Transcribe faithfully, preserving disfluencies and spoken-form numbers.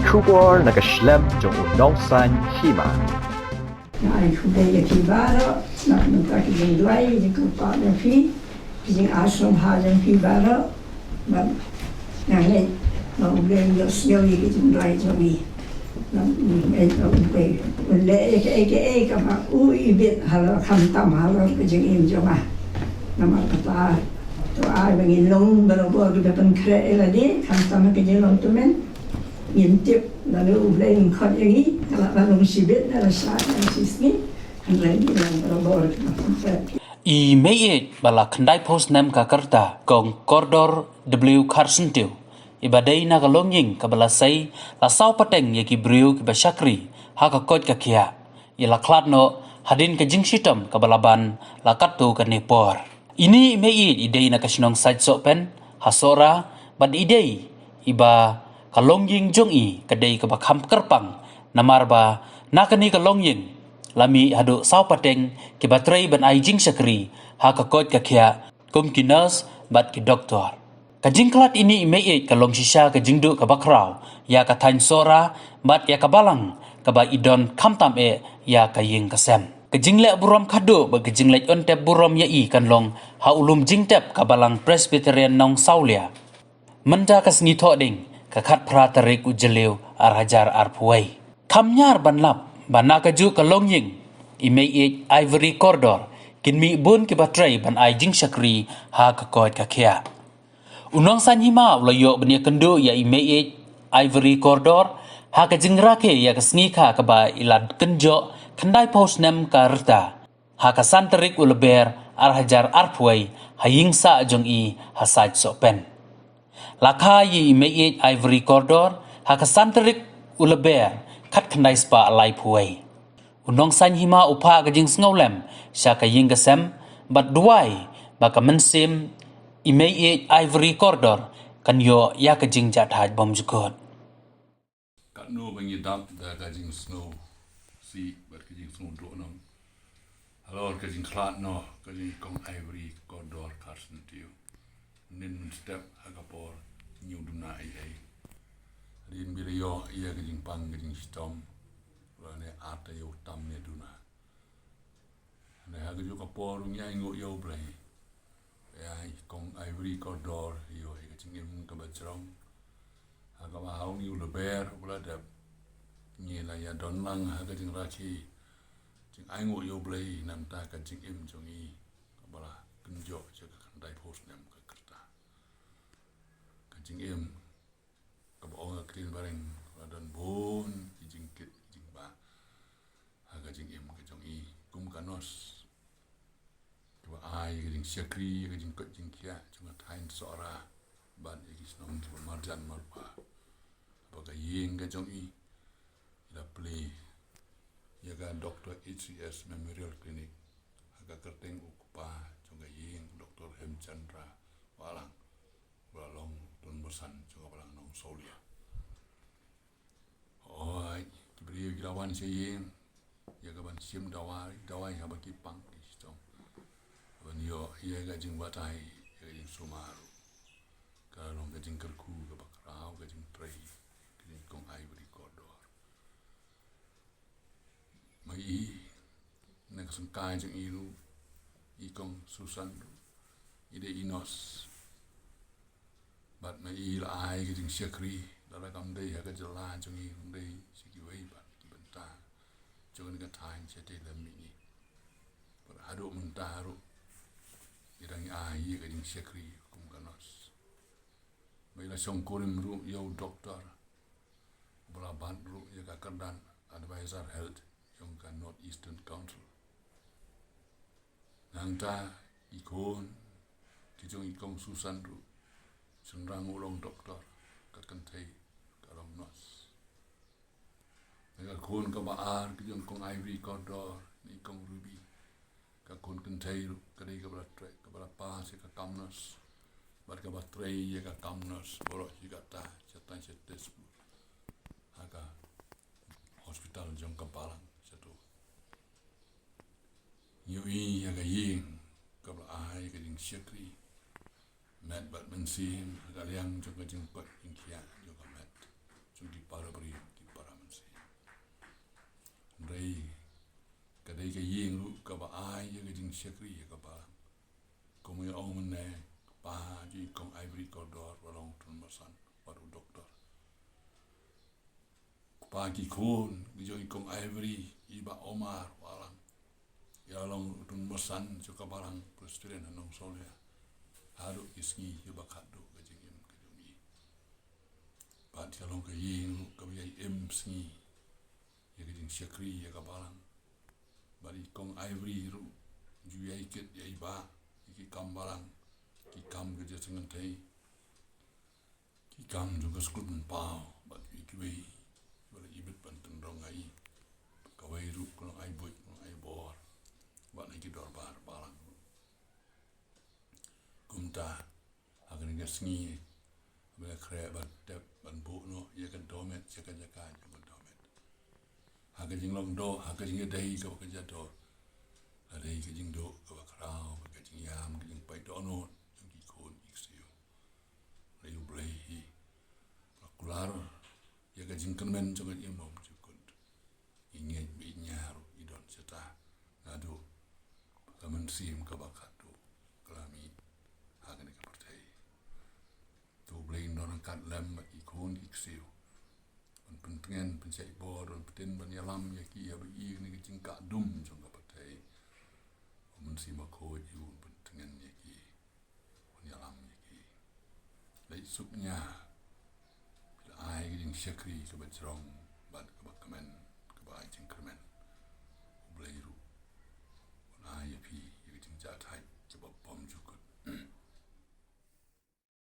Khubor na ka shlem jong u Nongsaiñ Hima. Nga ai khublei ïa phi baroh na ka bynta ka jingduwai, ka jingkyrpad jong phi, ka jingarshlur bha jong phi baroh. Bad nga ngeit ba U Blei un ïohsngew ïa ka jingduwai jong ngi. Bad nga ngeit ba U Blei un leh ïa kaei kaei kaba u ibit halor, khamtam halor ka jingim jong nga. Namar kata to ai ba ngin long barabor kiba pynkhreh ïa lade, khamtam ha ka jinglong tymmen. Ngim tip lano U Blei un khot ïa ngi, ka lah ban long shibit ne la shai ne la shisngi. Hynrei ngi long barabor kiba pynkhreh. I meiieit ba la khyndai phew snem ka rta, Kong Kordor W Kharsyntiew, iba dei na ka longïing kaba la sei, la saw pateng ïa ki briew kiba shakri ha ka koit ka khiah, ïa la khlad noh hadien ka jingshitom kaba la ban la katto katne por. Ine i meiieit i dei na ka shnong Saitsohpen ha Sohra, bad i dei iba ka longïing jong i ka dei kaba kham kyrpang, namar ba na kane ka longïing la mih haduh saw pateng kiba trei ban ai jingshakri ha ka koit ka khiah kum ki nurse bad ki doktor. Ka jingkhlad ine i meiieit ka long shisha ka jingduh kaba khraw ïa ka thaiñ Sohra bad ïa ka balang kaba i don khamtam eh ïa ka ïing ka sem. Ka jingleh burom khadduh bad ka jingleit on tep burom ïa i kan long ha u lum jingtep ka Balang Presbyterian Nongsawlia. Mynta ka sngi Thohdieng, ka khatphra tarik u Jylliew ar hajar arphew wei. Kham ñiar ban lap ba na kajuh ka longïing, i meiieit Ivory Kordor, kin mih bun kiba trei ban ai jingshakri ha ka koit ka khiah. U Nongsaiñ Hima u la ïoh ban ïakynduh ïa i meiieit Ivory Kordor ha ka jingrakhe ïa ka sngi kha kaba i la kynjoh khyndai phew snem ka rta, ha ka san tarik u Lber ar hajar arphew wei, ha ïing sah jong i ha Saitsohpen. La kha ïa i meiieit Ivory Kordor ha ka san tarik u Lber khatkhyndai spah laiphew wei. U Nongsaiñ Hima u phah ka jingsngewlem sha ka ïing ka sem bad duwai ba ka mynsiem i meiieit Ivory Kordor kan ïoh ïa ka jingjahthait bymjukut. Katno ba ngi dap da ka jingsngewsih bad ka jingsngewduh nong halor ka jingkhlad noh ka jong i Kong Ivory Kordor Kharsyntiew. Mynnin mynstep ha ka por ngi ym duna ei ei. Hadien ba i la ïoh ïa ka jingpang ka jingshitom, lane ar taïew tam ne duna. Hynrei ha kajuh ka por ngi ainguh ïa U Blei. Ïa i Kong Ivory Kordor i ïoh ïa ka jingim kaba jrong, ha kaba ha une u Lber uba la dep ngi la ïadon lang ha ka jingrakhe, jingainguh ïa U Blei na ka bynta ka jingim jong i kaba la kynjoh sha ka khyndai phew snem ka rta. Ka jingim kaba ong ka ktien ba reng, la don bun ki jingkit ki jingbah ha ka jingim ka jong i kum ka nurse, kaba ai ka jingshakri, ka jingkoit jingkhiah jong ka thaiñ Sohra bad ïa ki shnong kiba marjan marpa. Bad ka ïing ka jong i, i la plie ïa ka Doctor H C S Memorial Clinic ha ka kyrteng u kpa jong ka ïing, Doctor Hemchandra Wahlang, ba long u tymmen basan jong ka Balang Nongsawlia. Hooid, ki briew ki la wan sha ïing ïa ka ban shim dawai, dawai haba ki pang ki shitom, ban ïoh ïa ka jingbatai, ïa ka jingsumar. Ka long ka jingkyrkhu kaba khraw, ka jingtrei ka jong i Kong Ivory Kordor. Ma i, na ka syngkai jong i ruh, i Kong Susan ruh, i dei i nurse. Bad ma i la ai ka jingshakri, lada kam dei ha ka jylla jong i, kam dei sha kiwei pat ki bynta jong kane ka thaiñ shatei lam mihngi. Bad haduh mynta ruh i dang ai ïa ka jingshakri kum ka nurse. Ma i la shongkurim ruh ïa u doktor uba la bat ruh ïa ka kyrdan Advisor Health jong ka North Eastern Council. Nangta ki khun ki jong i Kong Susan ruh, shynrang u long doktor, ka kynthei ka long nurse. Ka khun kaba ar ka jong Kong Ivory Kordor, i Kong Ruby, ka khun kynthei ruh ka dei kaba la trei, kaba la pass ïa ka kam nurse. Bad kaba trei ïa ka kam nurse baroh shi katta, shatai sha Tezpur, ha ka hospital jong ka balang shato. Ngi ïohi ïa ka ïing kaba la ai ka jingshakri met bad mynsiem ha ka liang jong ka jingkoit jingkhiah jong ka met jong ki para briew shakri ïa ka balang. Kumba ong mynne, kpa jong i kong Ivory Kordor, u long u tun marsan bad u doktor. Kpa ki khun ki jong i kong Ivory, i Bah Omar Wahlang, i long u tun marsan jong ka balang Presbyterian ha Nongsawlia. Haduh ki sngi kiba khatduh ka jingim ka jong i. Bad ka long ka ïing ruh kaba ïai im sngi ïa ka jingshakri ïa ka balang. Bad i kong Ivory ruh ju ïai kit ïa i Bah ïa ki kam balang, ki kam ka jingïaseng kynthei, ki kam jong ka skul pynpaw bad kiwei kiwei, ba la ibit ban pynrong ïa i. Kawei ruh ka long ai buit, ka long ai bor bad na ki dorbar balang ruh. Kumta ha kane ka sngi ba la khreh ban tep ban buh noh ïa ka dohmet sha ka jaka jong ka dohmet, ha ka jinglong doh, ha ka jingïadei kaba ka jador, la dei ka jingduh kaba khraw bad ka jingïam, ka jingpait dohnud jong ki khun ki ksiew. Lei U Blei hi ba la kular ïa ka jingkyrmen jong ka jingbymjukut. I ngeit ba i nia ruh i don shata naduh ka mynsiem kaba khatduh ka la mih ha kane ka pyrthei. To U Blei un don ryngkat lem bad ki khun ki ksiew, ban pyntngen, pynshait bor, ban pyntngen, ban ïalam ïa ki haba ïohi ïa kane ka jingkah dum jong ka pyrthei. U Mynsiem Bakhuid un pyntngen ïa ki, un ïalam ïa ki. Leit suk nia, phi la ai ka jingshakri kaba jrong bad kaba kmen, kaba ai jingkyrmen. U Blei ruh un ai ïa phi ïa ka jingjahthait kaba bymjukut.